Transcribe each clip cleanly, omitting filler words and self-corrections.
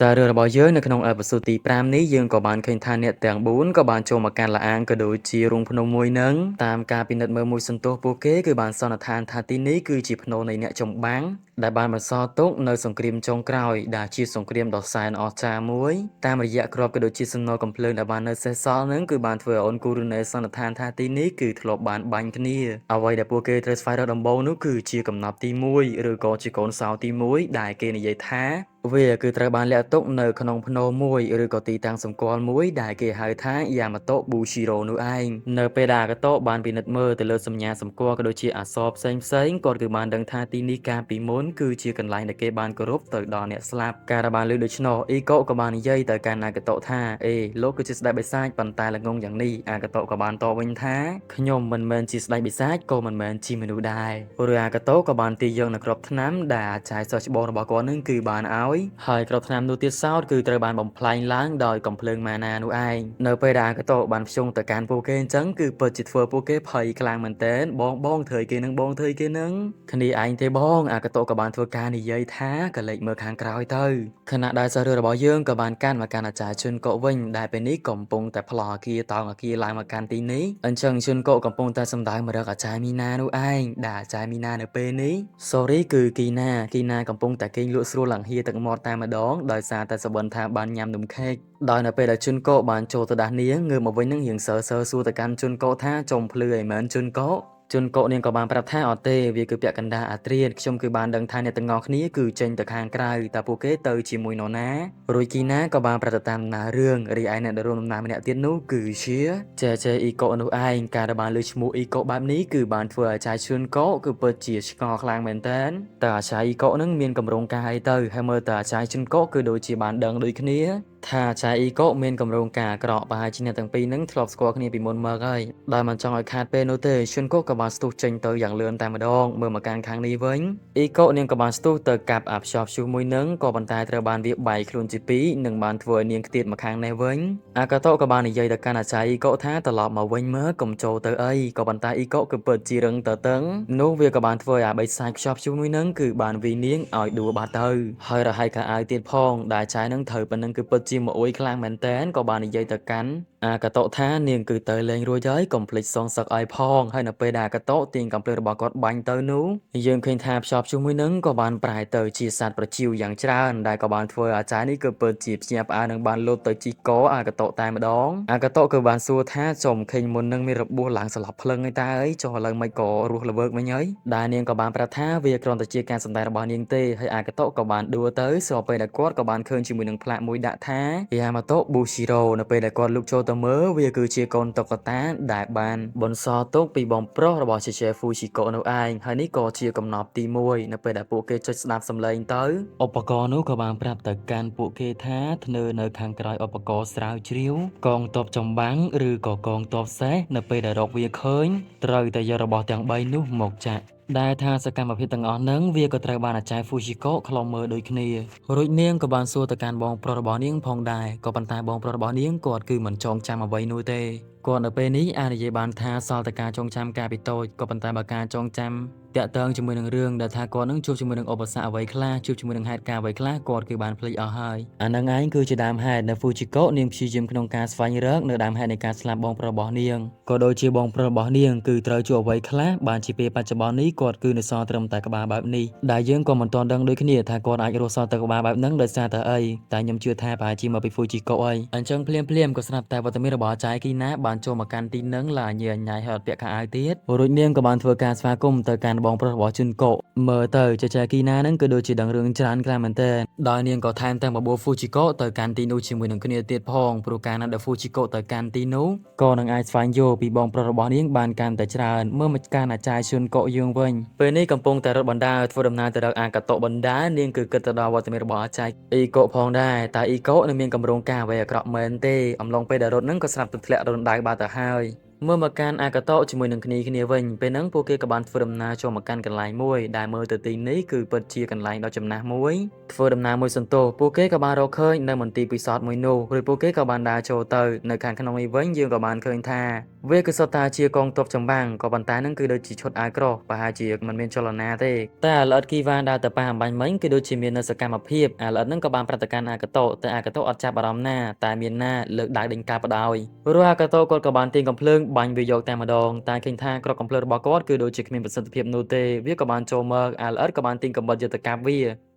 តែរឿងរបស់យើងនៅក្នុង episode ទី5នេះយើងក៏បានឃើញថាអ្នកទាំង4ក៏បានចូលមកកាន់ល្អាងក៏ដូចជារូងភ្នំមួយនឹងតាមការពិនិត្យមើលមួយសន្ទុះពួកគេគឺបានសន្និដ្ឋានថាទីនេះគឺជាភ្នូរនៃអ្នកចម្បាំងដែលបានបន្សល់ទុកនៅសង្គ្រាមចុងក្រោយដែលជាសង្គ្រាមដ៏សែនអស្ចារ្យមួយតាមរយៈគ្រាប់ក៏ដូចជាសំណល់កំភ្លើងដែលបាននៅសេសសល់នឹងគឺបានធ្វើឲ្យអូនគូរូណេសន្និដ្ឋានថាទីនេះគឺធ្លាប់បានបាញ់គ្នាអ្វីដែលពួកគេត្រូវស្វែងរកដំបូងនោះគឺជាកំណប់ទី1ឬក៏ជាកូនសោទី1ដែលគេនិយាយថាវាគឺត្រូវបានលាក់ទុកនៅក្នុងភ្នូរមួយឬក៏ទីតាំងសម្គាល់មួយដែលគេហៅថាយ៉ាម៉ាតូប៊ូស៊ីរ៉ូនោះឯងនៅពេលដែលអាកាតូបានពិនិត្យមើលទៅលើសញ្ញាសម្គាល់ក៏ដូចជាអក្សរផ្សេងផ្សេងគាត់គឺបានដឹងថាទីនេះកាលពីមុនគឺជាកន្លែងដែលគេបានគោរពទៅដល់អ្នកស្លាប់ការដែលបានលើដូច្នោះអ៊ីកូក៏បាននិយាយទៅកាន់អាកាតូថាអេលោកគឺជាស្ដេចបិសាចប៉ុន្តែល្ងងយ៉ាងនេះអាកាតូក៏បានតបវិញថាខ្ញុំមិនមែនជាស្ដេចបិសាចក៏មិនមែនជាមនុស្សដែរឬអាកាតូក៏បានទាយយកនៅក្របថ្នាំដែលអាចារ្យសិស្សច្បងរបស់គាត់នឹងគឺបានឲ្យហើយក្របថ្នាំនោះទៀតសោតគឺត្រូវបានបំផ្លែងឡើងដោយកំភ្លើងម៉ាណានោះឯងនៅពេលដែលអាកាតូបានភ្ជង់ទៅកាន់ពួកគេអញ្ចឹងគឺពិតជាធ្វើពួកគេភ័យខ្លាំងមែនទែនបងបងធ្វើគេនឹងបងធ្វើគេនឹងគ្នាឯងទេបងអាកាតូក៏បានធ្វើការនិយាយថាក៏លេចមើលខាងក្រោយទៅខណៈដែលសារឿរបស់យើងក៏បានកាន់មកកាន់អាចារ្យជុនកុវិញដែលពេលនេះកំពុងតែផ្លោះអាគារតោងអាគារឡើងមកកាន់ទីនេះអញ្ចឹងជុនកុកំពុងតែសម្ដៅមករកអាចារ្យមីណានោះឯងដែលអាចារ្យមីណានៅពេលនេះ sorry គឺគីណាគីណាកំពុងតែគេងលក់ស្រួលឡើងហៀទឹកមាត់តែម្ដងដោយសារតែសបិនថាបានញ៉ាំនំខេកដោយនៅពេលដែលជុនកុបានចូលទៅដាស់នាងងើបមកវិញនឹងរៀងសើសើសួរទៅកាន់ជុនកុថាចុំភ្លឺអីមែនជុនកុជនកុនាងក៏បានប្រាប់ថាអត់ទេវាគឺពាក់កណ្ដាលអាត្រៀតខ្ញុំគឺបានដឹងថាអ្នកទាំងអស់គ្នាគឺចេញទៅខាងក្រៅតែពួកគេទៅជាមួយនរណារួចគីណាក៏បានប្រាប់ទៅតាមដំណើររឿងរីឯអ្នកដែលរួមដំណើរម្នាក់ទៀតនោះគឺជាចេចេអ៊ីកូនោះឯងការដែលបានលើឈ្មោះអ៊ីកូបែបនេះគឺបានធ្វើឲ្យចាយជនកុគឺពិតជាឆ្ងល់ខ្លាំងមែនតើតើអាចារ្យអ៊ីកូនឹងមានកម្រងការអីទៅហើយមើលតើអាចារ្យជនកុគឺដូចជាបានដឹងដូចគ្នាថាអាចារ្យអ៊ីកូមានកម្រងការអាក្រក់ប្រហែលជាអ្នកទាំងពីរនឹងធ្លាប់ស្គាល់គ្នាពីមុនមកហើយដោយមិនចង់ឲ្យខាតពេលនោះទេជនកុក៏បានស្ទុះចេញទៅយ៉ាងលឿនតែម្ដងមើលមកកាន់ខាងនេះវិញអ៊ីកូនាងក៏បានស្ទុះទៅកាប់អាភ្ជាប់ព្យុះមួយនឹងក៏ប៉ុន្តែត្រូវបានវាបែកខ្លួនជាពីរនិងបានធ្វើឲ្យនាងខ្ទាតមកខាងនេះវិញអាកាតូក៏បាននិយាយទៅកាន់អាចារ្យអ៊ីកូថាត្រឡប់មកវិញមើលកុំចូលទៅអីក៏ប៉ុន្តែអ៊ីកូគឺពិតជារឹងទៅតឹងនោះវាក៏បានធ្វើឲ្យអាបិសាចខ្ជាប់ព្យុះមួយនឹងគឺបានវីនាងឲ្យដួលបាត់ទៅហើយរហ័យខោអាវទៀតផងដែលចាយនឹងត្រូវប៉ុណ្ណឹងគឺពិតជាមួយអួយខ្លាំងមែនតែនក៏បាននិយាយទៅកាន់អាកាតូថានាងគឺទៅលេងរួចហើយកុំភ្លេចសងសឹកឲ្យផងហើយនៅពេលដែលអាកាតូទាញកំភ្លើងរបស់គាត់បាញ់ទៅនោះយើងឃើញថាខ្ជាប់ព្យុះមួយនឹងក៏បានប្រែទៅជាសត្វប្រជៀវយ៉ាងច្រើនដែលក៏បានធ្វើឲ្យអាចារ្យនេះគឺពិតជាភ្ញាក់ផ្អើលនិងបានលោតទៅជីកអាកាតូតែម្ដងអាកាតូគឺបានសួរថាចំឃើញមុននឹងមានរបួសឡើងស្លាប់ភ្លឹងឯតាអីចុះឥឡូវមិនក៏រស់ល្វើកវិញហើយដែលនាងក៏បានប្រាប់ថាវាគ្រាន់តែជាការសម្ដែងរបស់នាងទេហើយអាកាតូក៏បានដួលទៅស្របពេលដែលគាត់ក៏បានឃើញជាមួយនឹងផ្លាកមួយដាក់ថាយ៉ាម៉ាតូប៊ូស៊ីរ៉ូនៅពេលដែលគាត់លូកចូលទៅមើលវាគឺជាកូនតុក្កតាដែលបានបន្សល់ទុកពីបងប្រុសរបស់ជេជេហ្វូជីកូនោះឯងហើយនេះក៏ជាកំណប់ទី1នៅពេលដែលពួកគេចុចស្ដាប់សំឡេងទៅឧបករណ៍នោះក៏បានប្រាប់ទៅកាន់ពួកគេថាធ្នើនៅខាងក្រោយឧបករណ៍ស្រាវជ្រាវកងទ័ពចម្បាំងឬក៏កងទ័ពសេះនៅពេលដែលរកវាឃើញត្រូវតែយករបស់ទាំង3នោះមកចាក់ដែលថាសកម្មភាពទាំងអស់ហ្នឹងវាក៏ត្រូវបានអាចារ្យ Fujiko ខ្លំមើលដូចគ្នារួចនាងក៏បានសួរទៅកាន់បងប្រុសរបស់នាងផងដែរក៏ប៉ុន្តែបងប្រុសរបស់នាងគាត់គឺមិនចងចាំអ្វីនោះទេគាត់នៅពេលនេះអាចនិយាយបានថាសល់តែការចងចាំកាលពីតូចក៏ប៉ុន្តែបើការចងចាំតាក់ទងជាមួយនឹងរឿងដែលថាគាត់នឹងជួបជាមួយនឹងឧបសគ្គអ្វីខ្លះជួបជាមួយនឹងហេតុការណ៍អ្វីខ្លះគាត់គឺបានភ្លេចអស់ហើយអានឹងឯងគឺជាដើមហេតុនៅ Fujiko នាងព្យាយាមក្នុងការស្វែងរកនៅដើមហេតុនៃការស្លាប់បងប្រុសរបស់នាងក៏ដូចជាបងប្រុសរបស់នាងគឺត្រូវជួបអ្វីខ្លះបានជាពេលបច្ចុប្បន្ននេះគាត់គឺនៅសល់ត្រឹមតែក្បាលបែបនេះដែលយើងក៏មិនទាន់ដឹងដូចគ្នាថាគាត់អាចរស់សល់តែក្បាលបែបហ្នឹងដោយសារតែអីតែខ្ញុំជឿថាប្រហែលជាមកពី Fujiko អីអញ្ចឹងភ្លាមភ្លាមក៏ស្រាប់តែវត្តមានរបស់អាចារ្យគីណាបានចូលមកកាន់ទីនឹងឡាញ៉ៃញ៉ៃហើយអត់ពាក់ខោអាវទៀតរួចនាងក៏បានធ្វើការស្វាគមន៍ទៅកាន់បងប្រុសរបស់ជុនកុមើលទៅចចាគីណានឹងគឺដូចជាដឹងរឿងច្រើនខ្លាំងមែនទែនដោយនាងក៏ថែមទាំងបបួល Fujiko ទៅកាន់ទីនោះជាមួយនឹងគ្នាទៀតផងព្រោះកាលណាដែល Fujiko ទៅកាន់ទីនោះក៏នឹងអាចស្វែងយល់ពីបងប្រុសរបស់នាងបានកាន់តែច្រើនមើលមកកាន់អាចារ្យជុនកុយើងវិញពេលនេះកំពុងតែរត់បណ្ដើរធ្វើដំណើរទៅរកអាកាតូបណ្ដានាងគឺគិតទៅដល់វត្តមានរបស់អាចារ្យអ៊ីកូផងដែរតែអ៊ីកូនឹងមានកម្រងការអ្វីអាក្រក់មែនទេអំឡុងពេលដែលរត់នឹងក៏ស្រាប់តែធ្លាក់រណ្ដៅបាត់ទៅហើយ។ មើលមកកាន់អាកាតូជាមួយនឹងគ្នាគ្នាវិញពេលហ្នឹងពួកគេក៏បានធ្វើដំណើរចូលមកកាន់កន្លែងមួយដែលមើលទៅទីនេះគឺពិតជាកន្លែងដ៏ចំណាស់មួយធ្វើដំណើរមួយសន្ទុះពួកគេក៏បានរកឃើញនៅមន្ទីរពិសោធន៍មួយនោះឬពួកគេក៏បានដើរចូលទៅនៅខាងក្នុងនេះវិញយើងក៏បានឃើញថាវាគឺសុទ្ធតែជាកងទ័ពចម្បាំងក៏ប៉ុន្តែនឹងគឺដូចជាឈុតអាវក្រោះប្រហែលជាមិនមានចលនាទេតែអាល្អិតគីវ៉ានដើរទៅប៉ះអំបញ្ញមិញគឺដូចជាមាននៅសកម្មភាពអាល្អិតនឹងក៏បានប្រតិកម្មអាកាតូតែអាកាតូអត់ចាប់អារម្មណ៍ណាតែមានណាលើកដៅដេញកាបដោយព្រោះអាកាតូគាត់ក៏បានទាញកំភ្លើងបាញ់វាយកតែម្ដងតែឃើញថាគ្រាប់កំភ្លើងរបស់គាត់គឺដូចជាគ្មានប្រសិទ្ធភាពនោះទេវាក៏បានចូលមកអាល្អិតក៏បានទាញកំបិតយកទៅកាប់វ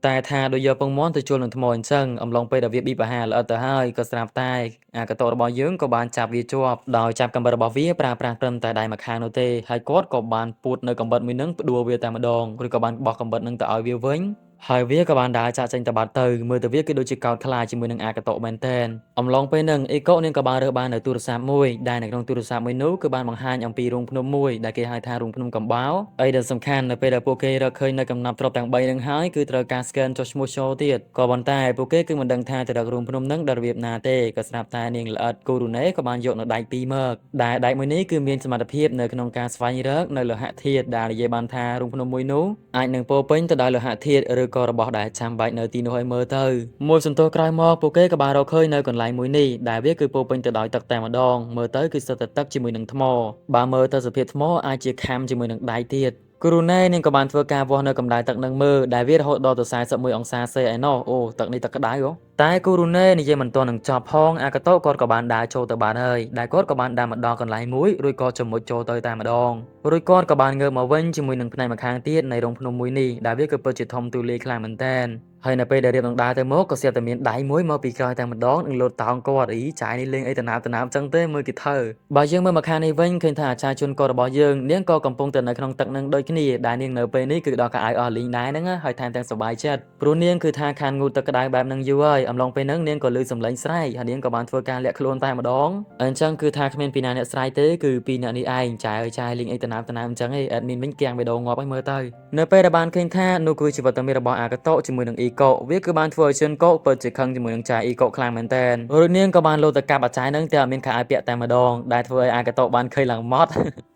ាតែថាដូចយកពងមាន់ទៅជល់នឹងថ្មអញ្ចឹងអំឡុងពេលដែលវាប៊ីបអាហារល្អិតទៅហើយក៏ស្រាប់តែអាកាតូរបស់យើងក៏បានចាប់វាជាប់ដោយចាប់កំបិតរបស់វាប្រើប្រាស់ត្រឹមតែដៃម្ខាងនោះទេហើយគាត់ក៏បានពួតនៅកំបិតមួយនឹងផ្ដួលវាតែម្ដងឬក៏បានបោះកំបិតនឹងទៅឲ្យវាវិញហើយវាក៏បានដើរចាក់ចេញទៅបាត់ទៅមើលទៅវាគឺដូចជាកោតខ្លាចជាមួយនឹងអាកាតូមែនតែនអំឡុងពេលហ្នឹងអ៊ីកូនាងក៏បានរើសបាននៅទូរស័ព្ទមួយដែលនៅក្នុងទូរស័ព្ទមួយនោះគឺបានបង្ហាញអំពីរូងភ្នំមួយដែលគេហៅថារូងភ្នំកំបោរអីដែលសំខាន់នៅពេលដែលពួកគេរកឃើញនៅកំណប់ទ្រព្យទាំង3ហ្នឹងហើយគឺត្រូវការ scan ចុះឈ្មោះចូលទៀតក៏ប៉ុន្តែពួកគេគឺមិនដឹងថាទៅរករូងភ្នំហ្នឹងដល់របៀបណាទេក៏ស្រាប់តែនាងល្អិតគូរូណេក៏បានយកនៅដែកពីរមកដែលដែកមួយនេះគឺមានសមត្ថភាពនៅក្នុងការស្វែងរកនៅលោហៈធាតុដែលនិយាយបានថារូងភ្នំមួយនោះអាចនឹងពោពេញទៅដោយលោហៈធាតុឬក៏របស់ដែលចាំបាច់នៅទីនោះឲ្យមើលទៅមួយសន្ទុះក្រោយមកពួកគេក៏បានរកឃើញនៅកន្លែងមួយនេះដែលវាគឺពោពេញទៅដោយទឹកតែម្ដងមើលទៅគឺសុទ្ធតែទឹកជាមួយនឹងថ្មបើមើលទៅសភាពថ្មអាចជាខាំជាមួយនឹងដៃទៀតគ្រូណែនាងក៏បានធ្វើការវាស់នៅកម្ដៅទឹកនឹងមើលដែលវារហូតដល់ទៅ41អង្សាសេឯណោះអូទឹកនេះទឹកក្ដៅហ៎តែគូរូណែនិយាយមិនទាន់នឹងចប់ផងអាកាតូគាត់ក៏បានដើរចូលទៅបានហើយដែលគាត់ក៏បានដើរមកដល់កន្លែងមួយរួចក៏ចមុចចូលទៅតែម្ដងរួចគាត់ក៏បានងើបមកវិញជាមួយនឹងផ្នែកម្ខាងទៀតនៃរោងភ្នំមួយនេះដែលវាគឺពិតជាធំទូលាយខ្លាំងមែនទែនហើយនៅពេលដែលរៀបនឹងដើរទៅមកក៏ស្រាប់តែមានដៃមួយមកពីក្រោយតែម្ដងនឹងលោតតោងគាត់អីចាយនេះលេងអីតំណាបតំណាបចឹងទេមើលគេធ្វើបើយើងមើលមកខាងនេះវិញឃើញថាអាចារ្យជនករបស់យើងនាងក៏កំពុងតែនៅក្នុងទឹកនឹងដូចគ្នាដែលនាងនៅពេលនេះគឺដល់កៅអៅអស់លីងដែរហ្នឹងហើយថែមទាំងសប្បាយចិត្តព្រោះនាងគឺថាខានងូតទឹកក្តៅបែបហ្នឹងយូរហើយអំឡុងពេលហ្នឹងនាងក៏ឮសំឡេងស្រែកហើយនាងក៏បានធ្វើការលាក់ខ្លួនតែម្ដងអញ្ចឹងគឺថាគ្មានពីណាអ្នកស្រែកទេគឺពីអ្នកនេះឯងចាយអើយចាយលេងអីតំណាបតំណាបអញ្ចឹងឯង admin វិញគាំងបេះដូងងាប់ឲ្យមើលទៅនៅពេលដែលបានឃើញថានោះគឺជាវត្តមានរបស់អាកាតូជាមួយនឹងអ៊ីកូវាគឺបានធ្វើឲ្យជនកូពិតជាខឹងជាមួយនឹងចាយអ៊ីកូខ្លាំងមែនទែនរួចនាងក៏បានលោតទៅកាប់អាចារ្យនឹងតែអត់មានខោអាវពាក់តែម្ដងដែលធ្វើឲ្យអាកាតូបានឃើញឡើងម៉ត់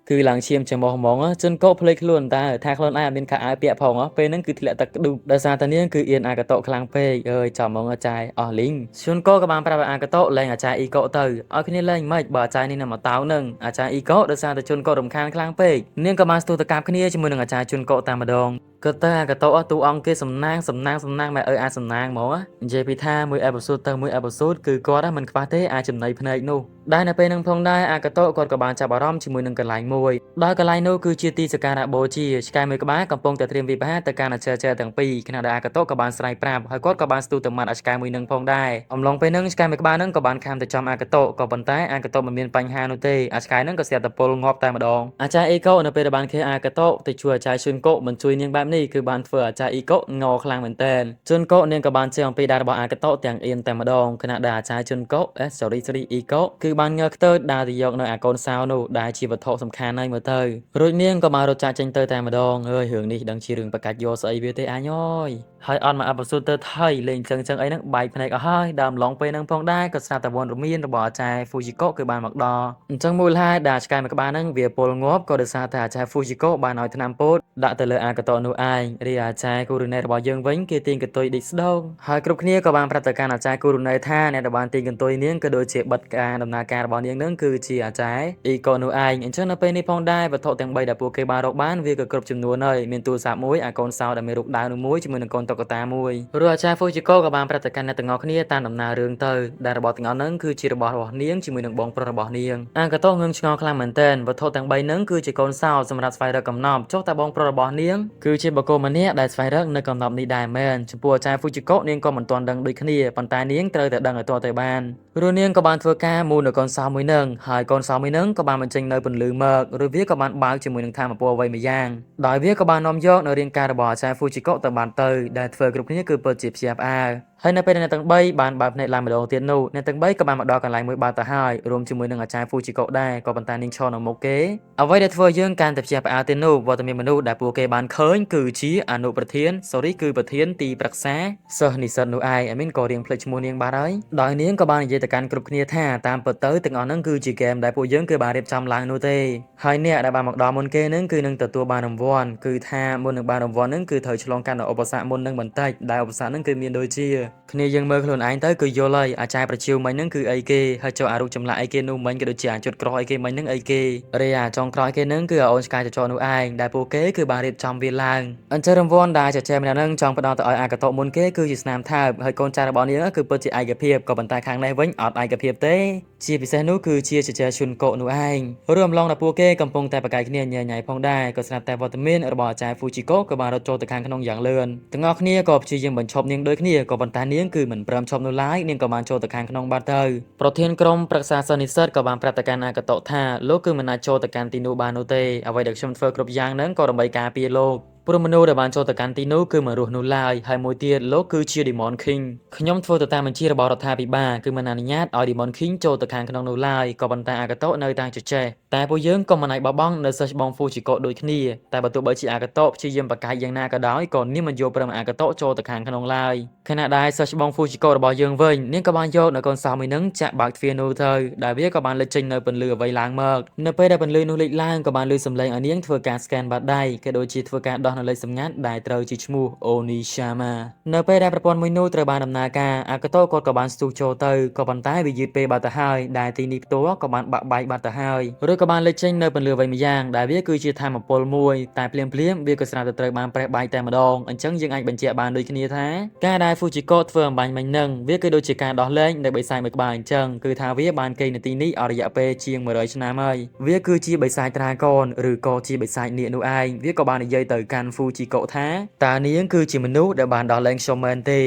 គឺឡើងឈាមច្រមុះហ្មងជនកោភ្លេចខ្លួនតើថាខ្លួនឯងអត់មានខោអាវពាក់ផងពេលហ្នឹងគឺធ្លាក់ទឹកក្ឌូបដោយសារតែនាងគឺអៀនអាកាតូខ្លាំងពេកអើយចាំហ្មងអាចារ្យអស់លីងជនកោក៏បានប្រាប់ឲ្យអាកាតូលែងអាចារ្យអ៊ីកូទៅឲ្យគ្នាលែងមិនបើអាចារ្យនេះនៅមកតោនឹងអាចារ្យអ៊ីកូដោយសារតែជនកោរំខានខ្លាំងពេកនាងក៏បានស្ទុះទៅកាប់គ្នាជាមួយនឹងអាចារ្យជនកោតែម្ដងក៏ទៅអាកាតូអស់ទូអង្គគេសំណាងសំណាងសំណាងម៉ែអើយអាសំណាងហ្មងនិយាយពីថាមួយ episode ទៅមួយ episode គឺគាត់មិនខ្វះទេអាចចំណៃភ្នែកនោះដែលនៅពេលនឹងផងដែរអាកាតូគាត់ក៏បានចាប់អារម្មណ៍ជាមួយនឹងកន្លែងមួយដោយកន្លែងនោះគឺជាទីសក្ការៈបូជាឆ្កែមួយក្បាលកំពុងតែត្រៀមវិបាកទៅកាន់អាចារ្យទាំងពីរខណៈដែលអាកាតូក៏បានស្រែកប្រាប់ហើយគាត់ក៏បានស្ទុះទៅមាត់អាឆ្កែមួយនឹងផងដែរអំឡុងពេលនឹងឆ្កែមួយក្បាលនឹងក៏បានខាំទៅចំអាកាតូក៏ប៉ុន្តែអាកាតូមិនមានបញ្ហានោះទេអាឆ្កែនឹងក៏ស្រាប់តែពុលងាប់តែម្ដងអាចារ្យអេកូនៅពេលដែលបានឃើញអាកាតូទៅជួយអាចារ្យជុនកូមិនជួយនាងបែបនេះគឺបានធ្វើអាចារ្យអ៊ីកូងខ្លាំងមែនទែនជុនកូនាងក៏បានជឿអំពីដែររបស់អាកាតូទាំងអៀនតែម្ដងខណៈដែលអាចារ្យជុនកូអេ sorry sorry អ៊ីកូគឺបានងើខ្ទើដើរទៅយកនៅអាកូនសោនោះដែលជាវត្ថុសំខាន់ហើយមើលទៅរួចនាងក៏បានរត់ចាក់ចេញទៅតែម្ដងអើយរឿងនេះដឹងជារឿងបកាច់យកស្អីវាទេអញអើយហើយអត់មកអបសុទ្ធទៅថៃលេងចឹងចឹងអីហ្នឹងបែកភ្នែកអស់ហើយដើមឡងពេលហ្នឹងផងដែរក៏ស្រាប់តែវត្តមានរបស់អាចារ្យ Fujiko គឺបានមកដល់អញ្ចឹងមូលហេតុដែលឆ្កែមួយក្បាលហ្នឹងវាពលងាប់ក៏ដោយសារតែអាចារ្យ Fujiko បានឲ្យថ្នាំពោតដាក់ទៅលើអាកាតនោះឯងរីអាចារ្យគូរូណេរបស់យើងវិញគេទាញកន្ទុយដេកស្ដោងហើយគ្រប់គ្នាក៏បានប្រាប់ទៅកាន់អាចារ្យគូរូណេថាអ្នកដែលបានទាញកន្ទុយនាងក៏ដូចជាបិទការដំណើរការរបស់នាងនឹងគឺជាអាចារ្យអ៊ីកូនោះឯងអញ្ចឹងនៅពេលនេះផងដែរវត្ថុទាំង3ដែលពួកគេបានរកបានវាក៏គ្រប់ចំនួនហើយមានទូរស័ព្ទមួយអាកូនសោដែលមានរូបដាវនោះមួយជាមួយនឹងកូនតុក្កតាមួយរួចអាចារ្យ Fujiko ក៏បានប្រាប់ទៅកាន់អ្នកទាំងអស់គ្នាតាមដំណើររឿងទៅដែលរបស់ទាំងអស់ហ្នឹងគឺជារបស់របស់នាងជាមួយនឹងបងប្រុសរបស់នាងអាកាតូងឿងឆ្ងល់ខ្លាំងមែនទែនវត្ថុទាំង3ហ្នឹងគឺជាកូនសោសម្រាប់ស្វែងរកកំណប់ចុះតែបងប្រុសរបស់នាងគឺជាបុគ្គលម្នាក់ដែលស្វែងរកនៅកំណប់នេះដែរមែនចំពោះអាចារ្យ Fujiko នាងក៏មិនទាន់ដឹងដូចគ្នាប៉ុន្តែនាងត្រូវតែដឹងឲ្យទាល់តែបានរួចនាងក៏បានធ្វើការមូលនៅកូនសោមួយនឹងហើយកូនសោមួយនឹងក៏បានបញ្ចេញនៅពន្លឺមកឬវាក៏បានបើកជាមួយនឹងធម៌ពលអ្វីមួយយ៉ាងដោយវាក៏បាននាំយកនៅរាងកាយរបស់អាចារ្យ Fujiko ទៅបានទៅដែលធ្វើគ្រប់គ្នាគឺពិតជាភ្ញាក់ផ្អើលហើយនៅពេលដែលអ្នកទាំង3បានបើកភ្នែកឡើងម្ដងទៀតនោះអ្នកទាំង3ក៏បានមកដល់កន្លែងមួយបាត់ទៅហើយរួមជាមួយនឹងអាចារ្យ Fujiko ដែរក៏ប៉ុន្តែនាងឈរនៅមុខគេអ្វីដែលធ្វើយើងកាន់តែភ្ញាក់ផ្អើលទៀតនោះវត្តមានមនុស្សដែលពួកគេបានឃើញគឺជាអនុប្រធាន sorry គឺប្រធានទីប្រឹក្សាសិស្សនិស្សិតនោះឯងអាមីនក៏រៀងភ្លេចឈ្មោះនាងបាត់ហើយដោយនាងក៏បាននិយាយទៅកាន់គ្រប់គ្នាថាតាមពិតទៅ ទៅទាំងអស់ហ្នឹងគឺជាហ្គេមដែលពួកយើងគឺបានរៀបចំឡើងនោះទេហើយអ្នកដែលបានមកដល់មុនគេហ្នឹងគឺនឹងទទួលបានរង្វាន់គឺថាមុននឹងបានរង្វាន់ហ្នឹងគឺត្រូវឆ្លងកាត់នូវឧបសគ្គមុននឹងបន្តិចដែលឧបសគ្គហ្នឹងគឺមានដូចជាគ្នាយើងមើលខ្លួនឯងទៅគឺយល់ហើយអាចារ្យប្រជៀវមិញហ្នឹងគឺអីគេហើយចុះអារូបចម្លាក់អីគេនោះមិញក៏ដូចជាអាចុតក្រោះអីគេមិញហ្នឹងអីគេរីអាចុងក្រោយគេហ្នឹងគឺអូនឆ្កែចចកនោះឯងដែលពួកគេគឺបានរៀបចំវាឡើងអញ្ចឹងរង្វាន់ដែលចចែម្នាក់ហ្នឹងចង់ផ្ដល់ទៅឲ្យអាកតោមុនគេគឺជាស្នាមថើបហើយកូនចៅរបស់នាងគឺពិតជាឯកភាពក៏ប៉ុន្តែខាងនេះវិញអត់ឯកភាពទេជាពិសេសនោះគឺជាចចែជុនកោនោះឯងរួមឡងដល់ពួកគេកំពុងតែប្រកែកគ្នាញ៉ៃញ៉ៃផងដែរក៏ស្រាប់តែវត្តមានរបស់អាចារ្យហ្វូជីកូក៏បានរត់ចូលទៅខាងក្នុងយ៉ាងលឿនទាំងអស់គ្នាក៏ព្យាយាមបញ្ឈប់នាងដូចគ្នាក៏ប៉ុន្តែនាងគឺមិនព្រមឈប់នោះឡើយនាងក៏បានចូលទៅខាងក្នុងបាត់ទៅប្រធានក្រុមប្រឹក្សាសិស្សនិស្សិតក៏បានប្រាប់ទៅកាន់អាកតោថាលោកគឺមិនអាចចូលទៅកាន់ទីនោះបាននោះទេអ្វីដែលខ្ញុំធ្វើគ្រប់យ៉ាងហ្នឹងក៏ដើម្បីការពារលោកព្រោះមនុស្សដែលបានចូលទៅកាន់ទីនោះគឺមិនរស់នោះឡើយហើយមួយទៀតលោកគឺជា Demon King ខ្ញុំធ្វើទៅតាមបញ្ជារបស់រដ្ឋាភិបាលគឺមិនអនុញ្ញាតឲ្យ Demon King ចូលទៅខាងក្នុងនោះឡើយក៏ប៉ុន្តែអាកាតូនៅតែចចេះតែពួកយើងក៏មិនអាចបោះបង់នៅសិស្សបង Fujiko ដូចគ្នាតែបើទោះបីជាអាកាតូព្យាយាមប្រកែកយ៉ាងណាក៏ដោយក៏នាងមិនយល់ព្រមអាកាតូចូលទៅខាងក្នុងឡើយខណៈដែលសិស្សបង Fujiko របស់យើងវិញនាងក៏បានយកនៅកូនសោមួយនឹងចាក់បើកទ្វារនោះទៅដែលវាក៏បានលេចចេញនៅពន្លឺអ្វីឡើងមកនៅពេលដែលពន្លឺនោះលេចឡើងក៏បានលឺសំឡេងឲ្យនាងធ្វើការ scan បាតដៃក៏ដូចជាធ្វើការដោះនៅលេខសម្ងាត់ដែលត្រូវជាឈ្មោះ Onishama នៅពេលដែលប្រព័ន្ធមួយនោះត្រូវបានដំណើរការអាកាតូគាត់ក៏បានស្ទុះចូលទៅក៏ប៉ុន្តែវាយឺតពេលបាត់ទៅហើយដែលទីនេះផ្ទាល់ក៏បានបាក់បែកបាត់ទៅហើយឬក៏បានលេចចេញនៅពន្លឺអ្វីម្យ៉ាងដែលវាគឺជាធម្មពលមួយតែភ្លាមៗវាក៏ស្រាប់តែត្រូវបានប្រេះបែកតែម្ដងអញ្ចឹងយើងអាចបញ្ជាក់បានដូចគ្នាថាការដែល Fujiko ធ្វើអំបញ្ញមិញនឹងវាគឺដូចជាការដោះលែងនៅបិសាចមួយក្បាលអញ្ចឹងគឺថាវាបានគេងនៅទីនេះអស់រយៈពេលជាង100ឆ្នាំហើយវាគឺជាបិសាចត្រាកនឬក៏ជាបិសាចនាគនោះឯងវាក៏បាននិយាយទៅកាន់ Fujiko ថាតើនាងគឺជាមនុស្សដែលបានដោះលែងខ្ញុំមែនទេ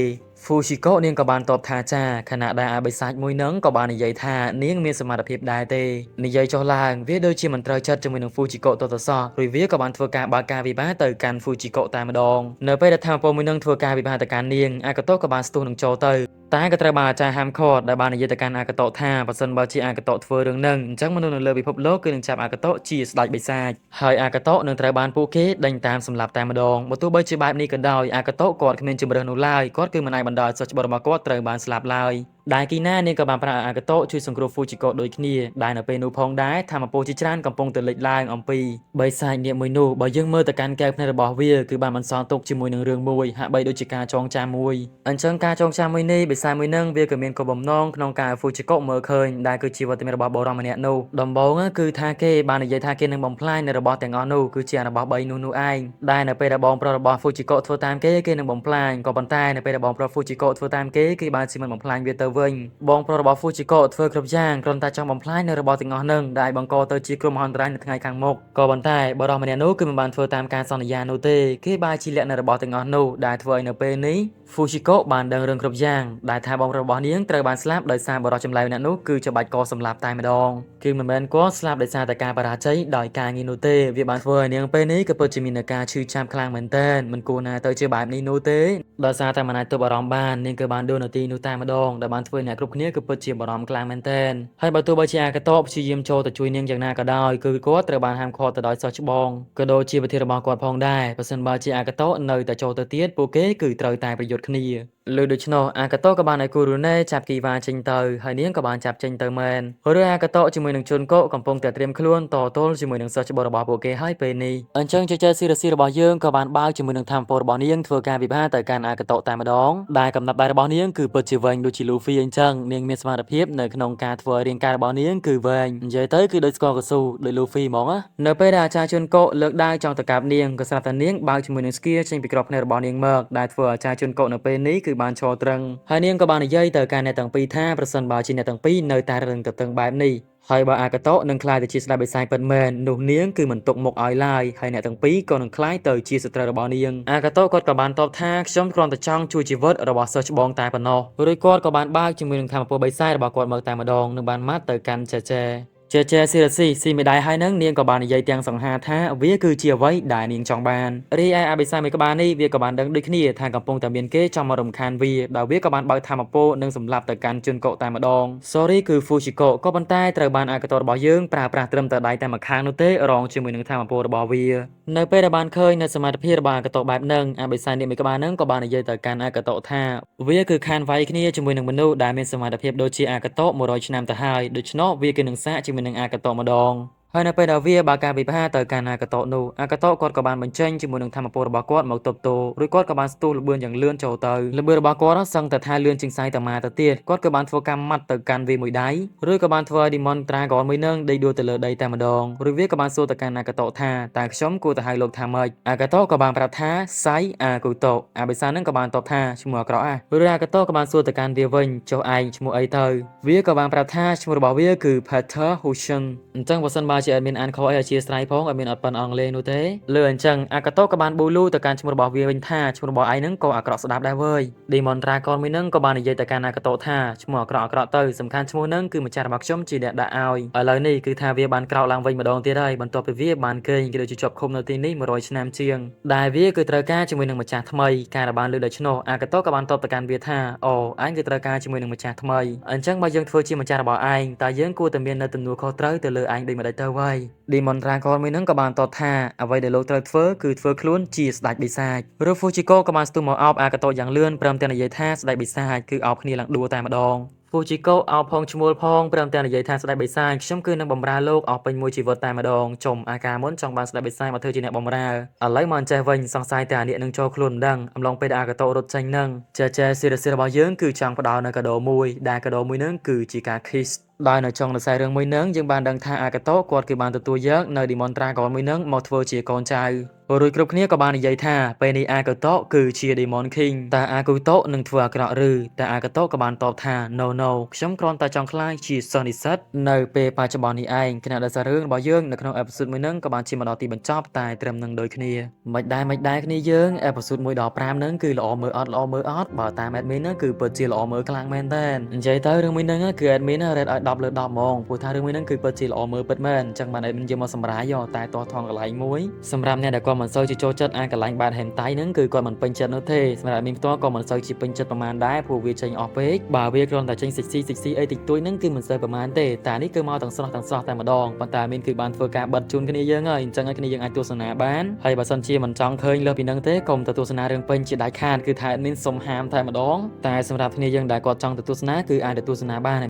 Fujiko នាងក៏បានតបថាចាខណៈដែលអាបិសាចមួយនឹងក៏បាននិយាយថានាងមានសមត្ថភាពដែរទេនិយាយចុះឡើងវាដូចជាមិនត្រូវចិត្តជាមួយនឹង Fujiko តទៅសោះរួចវាក៏បានធ្វើការបើកការវិបាកទៅកាន់ Fujiko តែម្ដងនៅពេលដែលធម្មពលមួយនឹងធ្វើការវិបាកទៅកាន់នាងអាកាតូក៏បានស្ទុះនឹងចូលទៅតែក៏ត្រូវបានអាចារ្យហាមឃាត់ដែលបាននិយាយទៅកាន់អាកាតូថាបើសិនបើជាអាកាតូធ្វើរឿងនឹងអញ្ចឹងមនុស្សនៅលើពិភពលោកគឺនឹងចាប់អាកាតូជាស្ដេចបិសាចហើយអាកាតូនឹងត្រូវបានពួកគេដេញតាមសម្លាប់តែម្ដងបើទោះបីជាបែបនេះក៏ដោយអាកាតូគាត់គ្មានជម្រើសនោះឡើយគាត់គឺមិនអាចបណ្ដោយឲ្យសិស្សច្បុតរបស់គាត់ត្រូវបានស្លាប់ឡើយដែលគីណានាងក៏បានប្រើអាកាតូជួយសង្គ្រោះហ្វូជីកូដូចគ្នាដែលនៅពេលនោះផងដែរធម្មពលជាច្រើនកំពុងតែលេចឡើងអំពីបិសាចនាគមួយនោះបើយើងមើលទៅកាន់កែវភ្នែករបស់វាគឺបានបន្សល់ទុកជាមួយនឹងរឿងមួយហាក់បីដូចជាការចងចាំមួយអញ្ចឹងការចងចាំមួយនេះបិសាចមួយនឹងវាក៏មានគោលបំណងក្នុងការឲ្យហ្វូជីកូមើលឃើញដែលគឺជាវត្តមានរបស់បុរសម្នាក់នោះដំបូងគឺថាគេបាននិយាយថាគេនឹងបំផ្លាញនៅរបស់ទាំងអស់នោះគឺជារបស់3នោះនោះឯងដែលនៅពេលដែលបងប្រុសរបស់ហ្វូជីកូធ្វើតាមគេគេនឹងបំផ្លាញក៏ប៉ុន្តែនៅពេលដែលបងប្រុសហ្វូជីកូធ្វើតាមគេគេបានជាមិនបំផ្លាញវាទៅវិញបងប្រុសរបស់ហ្វូជីកូធ្វើគ្រប់យ៉ាងគ្រាន់តែចង់បំផ្លាញនៅរបស់ទាំងអស់នឹងដែលបង្កទៅជាគ្រោះមហន្តរាយនៅថ្ងៃខាងមុខក៏ប៉ុន្តែបុរសម្នាក់នោះគឺមិនបានធ្វើតាមការសន្យានោះទេគេបែរជាលាក់នៅរបស់ទាំងអស់នោះដែលធ្វើឲ្យនៅពេលនេះហ្វូជីកូបានដឹងរឿងគ្រប់យ៉ាងដែលថាបងប្រុសរបស់នាងត្រូវបានស្លាប់ដោយសារបុរសចម្លែកម្នាក់នោះគឺច្បាច់កសម្លាប់តែម្ដងគឺមិនមែនគាត់ស្លាប់ដោយសារតែការបរាជ័យដោយការងារនោះទេវាបានធ្វើឲ្យនាងពេលនេះក៏ពិតជាមានការឈឺចាប់ខ្លាំងមែនទែនមិនគួរណាទៅជាបែបនេះនោះទេដោយសារតែមិនអាចទប់អារម្មណ៍បាននាងគឺបានដួលនៅទីនោះតែម្ដងដែលបានធ្វើឲ្យអ្នកគ្រប់គ្នាគឺពិតជាបារម្ភខ្លាំងមែនទែនហើយបើទោះបីជាអាកាតព្យាយាមចូលទៅជួយនាងយ៉ាងណាក៏ដោយគឺគាត់ត្រូវបានហាមឃាត់ទៅដោយសិស្សច្បងក៏ដូចជាប្រធានរបស់គាត់ផងដែរបើសិនបើជាអាកាតនៅតែចូលទៅទៀតពួកគេគឺត្រូវតែប្រយុទ្ធគ្នាលើដូច្នោះអាកាតូក៏បានឲ្យគូរូណេចាប់គីវ៉ាចេញទៅហើយនាងក៏បានចាប់ចេញទៅមែនឬអាកាតូជាមួយនឹងជុនកូកំពុងតែត្រៀមខ្លួនតទល់ជាមួយនឹងសិស្សច្បងរបស់ពួកគេហើយពេលនេះអញ្ចឹងចេចេស៊ីរស៊ីរបស់យើងក៏បានបើកជាមួយនឹងធម្មពលរបស់នាងធ្វើការវិបាកទៅកាន់អាកាតូតែម្ដងដែលកំណត់ដៃរបស់នាងគឺពិតជាវែងដូចជាលូហ្វីអញ្ចឹងនាងមានសមត្ថភាពនៅក្នុងការធ្វើឲ្យរាងកាយរបស់នាងគឺវែងនិយាយទៅគឺដូចស្គាល់កស៊ូដូចលូហ្វីហ្មងណានៅពេលដែលអាចារ្យជុនកូលើកដៃចង់ទៅកាប់នាងក៏ស្រាប់តែនាងបើកជាមួយនឹងស្គៀចេញពីក្របភ្នែករបស់នាងមកដែលធ្វើឲ្យអាចារ្យជុនកូនៅពេលនេះគឺបានឈរត្រឹងហើយនាងក៏បាននិយាយទៅកាន់អ្នកទាំងពីរថាប្រសិនបើជាអ្នកទាំងពីរនៅតែរឹងទទឹងបែបនេះហើយបើអាកាតូនឹងក្លាយទៅជាស្ដេចបិសាចពិតមែននោះនាងគឺមិនទុកមុខឲ្យឡើយហើយអ្នកទាំងពីរក៏នឹងក្លាយទៅជាសត្រូវរបស់នាងអាកាតូគាត់ក៏បានតបថាខ្ញុំគ្រាន់តែចង់ជួយជីវិតរបស់សិស្សច្បងតែប៉ុណ្ណោះរួចគាត់ក៏បានបើកជាមួយនឹងធម្មពលបិសាចរបស់គាត់មកតែម្ដងនិងបានម៉ាត់ទៅកាន់ចេចេចេចេស៊ីរស៊ីស៊ីមេដៃហើយនឹងនាងក៏បាននិយាយទាំងសង្ហាថាវាគឺជាអ្វីដែលនាងចង់បានរីឯអាបិសាមួយក្បាលនេះវាក៏បានដឹងដូចគ្នាថាកំពុងតែមានគេចង់មករំខានវាដោយវាក៏បានបើកធម្មពលនិងសម្លាប់ទៅកាន់ជនកតែម្ដង Sorry គឺ Fujiko ក៏ប៉ុន្តែត្រូវបានអាកាតរបស់យើងប្រើប្រាស់ត្រឹមតែដៃតែម្ខាងនោះទេរងជាមួយនឹងធម្មពលរបស់វា នៅពេលដែលបានឃើញនៅសមត្ថភាពរបស់អាកាតូបែបហ្នឹងអាបិសាចនាគមួយក្បាលហ្នឹងក៏បាននិយាយទៅកាន់អាកាតូថាវាគឺខានវាយគ្នាជាមួយនឹងមនុស្សដែលមានសមត្ថភាពដូចជាអាកាតូ100ឆ្នាំទៅហើយដូច្នោះវាគឺនឹងសាកជាមួយនឹងអាកាតូម្ដងហើយនៅពេលដែលវាបើកការវិភាគទៅកាន់អាកាតូនោះអាកាតូគាត់ក៏បានបញ្ចេញជាមួយនឹងធម៌ពលរបស់គាត់មកទប់ទល់រួចគាត់ក៏បានស្ទុះល្បឿនយ៉ាងលឿនចូលទៅល្បឿនរបស់គាត់សឹងតែថាលឿនជាងសៃតាម៉ាទៅទៀតគាត់ក៏បានធ្វើការម៉ាត់ទៅកាន់វាមួយដៃរួចក៏បានធ្វើឲ្យ Demon Dragon មួយនឹងដេកដួលទៅលើដីតែម្ដងរួចវាក៏បានសួរទៅកាន់អាកាតូថាតើខ្ញុំគួរទៅហៅលោកថាម៉េចអាកាតូក៏បានប្រាប់ថាសៃអាគូតូអាបិសានឹងក៏បានតបថាឈ្មោះអាក្រក់អារួចអាកាតូក៏បានសួរទៅកាន់វាវិញចុះឯងឈ្មោះអីទៅវាក៏បានប្រាប់ថាឈ្មោះរបស់វាគឺ Peter Hushen អញ្ចឹងបើសិនបើជា admin អានខុសអីអធ្យាស្រ័យផង admin អត់ប៉ិនអង់គ្លេសនោះទេលើអញ្ចឹងអាកាតូក៏បានប៊ូលូទៅកាន់ឈ្មោះរបស់វាវិញថាឈ្មោះរបស់ឯងហ្នឹងក៏អាក្រក់ស្ដាប់ដែរវើយ Demon Dragon មួយហ្នឹងក៏បាននិយាយទៅកាន់អាកាតូថាឈ្មោះអាក្រក់អាក្រក់ទៅសំខាន់ឈ្មោះហ្នឹងគឺម្ចាស់របស់ខ្ញុំជាអ្នកដាក់ឲ្យឥឡូវនេះគឺថាវាបានក្រោកឡើងវិញម្ដងទៀតហើយបន្ទាប់ពីវាបានគេងក៏ដូចជាជាប់ឃុំនៅទីនេះ100ឆ្នាំជាងដែលវាគឺត្រូវការជាមួយនឹងម្ចាស់ថ្មីការដែលបានលើដូច្នោះអាកាតូក៏បានតបទៅកាន់វាថាអូឯងគឺត្រូវការជាមួយនឹងម្ចាស់ថ្មីអញ្ចឹងបើយើងធ្វើជាម្ចាស់របស់ឯងតើយើងគួរតែមាននៅទំនួលខុសត្រូវទៅលើឯងដូចម្តេចទៅវ៉ៃ Demon Dragon មួយហ្នឹងក៏បានតបថាអ្វីដែលលោកត្រូវធ្វើគឺធ្វើខ្លួនជាស្ដេចបិសាចឬ Fujiko ក៏បានស្ទុះមកអោបអាកាតូយ៉ាងលឿនព្រមទាំងនិយាយថាស្ដេចបិសាចគឺអោបគ្នាឡើងដួលតែម្ដង Fujiko អោបផងឈ្មោលផងព្រមទាំងនិយាយថាស្ដេចបិសាចខ្ញុំគឺនឹងបម្រើលោកអស់ពេញមួយជីវិតតែម្ដងចុំអាការមុនចង់បានស្ដេចបិសាចមកធ្វើជាអ្នកបម្រើឥឡូវមកអញ្ចេះវិញសង្ស័យតែអានេះនឹងចូលខ្លួនមិនដឹងអំឡុងពេលដែលអាកាតូរត់ចេញនឹងចេះចេះស៊ីរស៊ីរបស់យើងគឺចង់ផ្ដល់នៅកាដូមួយដែលកាដូមួយនឹងគឺជាការ kiss ដោយនៅចុងខ្សែរឿងមួយនឹងយើងបានដឹងថាអាកាតូគាត់គឺបានទទួលយកនៅ Demon Dragon មួយនឹងមកធ្វើជាកូនចៅរួចគ្រប់គ្នាក៏បាននិយាយថាពេលនេះអាកាតូគឺជា Demon King តើអាកូតូនឹងធ្វើអាក្រក់ឬតែអាកាតូក៏បានតបថា No no ខ្ញុំគ្រាន់តែចង់ក្លាយជាសិស្សនិស្សិតនៅពេលបច្ចុប្បន្ននេះឯងខណៈដែលសាររឿងរបស់យើងនៅក្នុង episode មួយនឹងក៏បានឈានមកដល់ទីបញ្ចប់តែត្រឹមនឹងដូចគ្នាមិនដែរមិនដែរគ្នាយើង episode 1ដល់5ហ្នឹងគឺល្អមើលអត់ល្អមើលអត់បើតាម admin ហ្នឹងគឺពិតជាល្អមើលខ្លាំងមែនតើនិយាយទៅរឿងមួយហ្នឹងគឺ admin rate ឲ្យ10លើ10ហ្មងព្រោះថារឿងមួយហ្នឹងគឺពិតជាល្អមើលពិតមែនអញ្ចឹងបាន admin យកមកសម្រាយតែតោះថងកន្លែងមួយសម្រាប់អ្នកដែលគាត់មិនសូវជាចូលចិត្តអាកន្លែងបែប hentai ហ្នឹងគឺគាត់មិនពេញចិត្តនោះទេសម្រាប់ admin ផ្ទាល់ក៏មិនសូវជាពេញចិត្តប្រហែលដែរព្រោះវាចេញអស់ពេកបើវាគ្រាន់តែចេញ sexy sexy អីតិចតួចហ្នឹងគឺមិនសូវប្រហែលទេតែនេះគឺមកទាំងស្រស់ទាំងស្រស់តែម្ដងប៉ុន្តែ admin គឺបានធ្វើការបិទជូនគ្នាយើងហើយអញ្ចឹងឲ្យគ្នាយើងអាចទស្សនាបានហើយបើសិនជាមិនចង់ឃើញលើសពីហ្នឹងទេកុំទៅទស្សនារឿងពេញជាដាច់ខាតគឺថា admin សុំហាមតែម្ដងតែសម្រាប់គ្នាយើងដែលគាត់ចង់ទៅទស្សនាគឺអាចទៅទស្សនាបាន។